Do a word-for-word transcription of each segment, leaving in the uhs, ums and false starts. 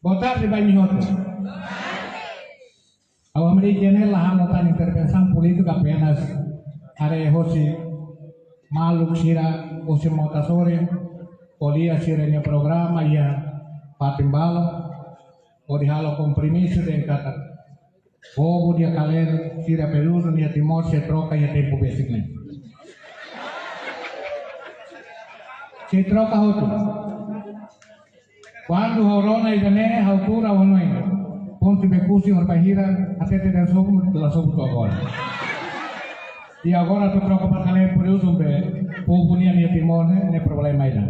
Boa tarde ba imi hotu. Ha'u hamriik iha ne'e la halo tan intervensaun polítika, apenas haree hosi maluk sira, hosi mota sorin, ko'alia sira-nia programa iha fatin balu, hodi halo kompromisu dehan katak povu nia kaleer sira peludu nia Timor sei troka iha tempu besik ne'e. Sei troka hotu. Kuandu ha'u rona ida-ne'e, ha'u tuur ha'u hanoin. Ponte Bekusi horibainhira hatete dehan sobu, la sobu to'o agora. I agora atu troka ba kaleer peludu be povu nian iha Timor ne'e, ne'e problema ida.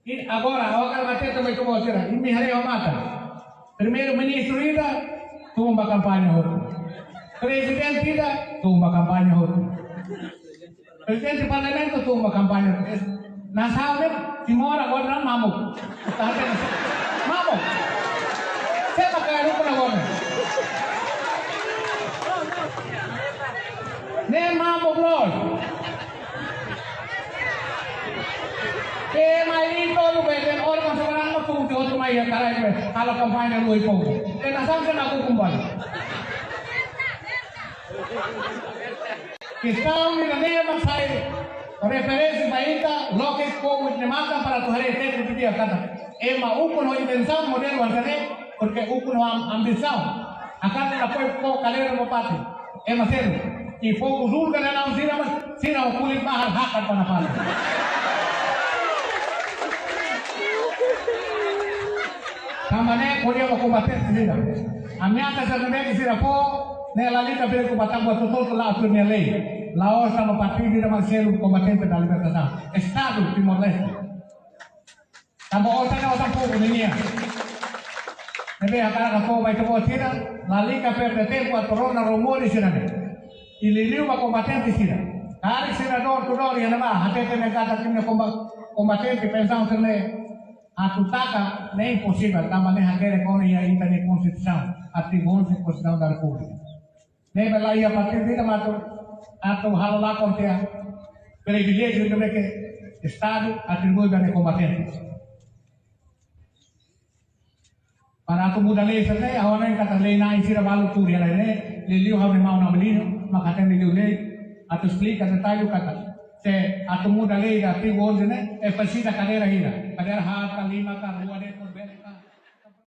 I agora, ha'u hakarak hatete mai ita-boot sira, imi haree ho matan. Primeiru-Ministru ida, tun ba kampaña hotu. Prezidente ida, tun ba kampaña hotu. Prezidente Parlamentu tun ba kampaña hotu. Nasaun ne'e, Timor agora mamuk. Tá vendo? Mamuk. Sé mak kaer ukun agora? Ne'e mamuk loos. Be mai ita-boot be dehan órgaun soberanu mak tun tiha hotu mai iha kaleer be halo kampaña luai povu. Be nasaun sira-nia ukun ba. Kestaun ida-ne'e mak sai referénsia ba ita, loke povu nia matan para atu haree tempu di'ak katak ema ukun ho intensaun modelu hanesan ne'e, porque ukun ho am-, ambisaun. Akan atu fó kaleer ba fatin. Ema seluk. I povu julga dehan sira mak, sira ho kulit mahar hakat ba nafatin. Tanba ne'e ko'alia ba kombatente sira. Ameasa sira-ne'ebé sira fó, ne'e lalika perigu ba tanba tututu la tuir nia lei. La'ós tanba partidu ida mak selu Kombatente da Libertasaun. Estadu Timor-Leste. Tanba osan ne'e osan povu nian. Ne'ebé hakarak hato'o ba ita-boot sira, lalika perde tempu atu rona rumores sira-ne'e. I liuliu ba kombatente sira. Karik sira door to door iha ne'ebá, hatete dehan katak imi-nia komba-, kombatente pensaun sira-ne'e atu taka, ne'e imposivel, tanba ne'e hakerek ona iha ita-nia Konstituisaun, artigu onze Konstituisaun da Repúblika. Ne'ebé laiha partidu ida mak atu, atu halo lakon tiha priviléjiu ne'ebé ke Estadu atribui ba nia kombatente. Para atu muda lei sira-ne'e, ha'u hanoin katak lei na'in sira balu tuur iha lei ne'e, liuliu ha'u-nia maun Amelino, mak hatene liu lei, atu esplika detalle katak. Se atu muda lei ida artigu onze ne'e, e presiza kadeira ida. Kadeira haat ka lima ka rua de'it.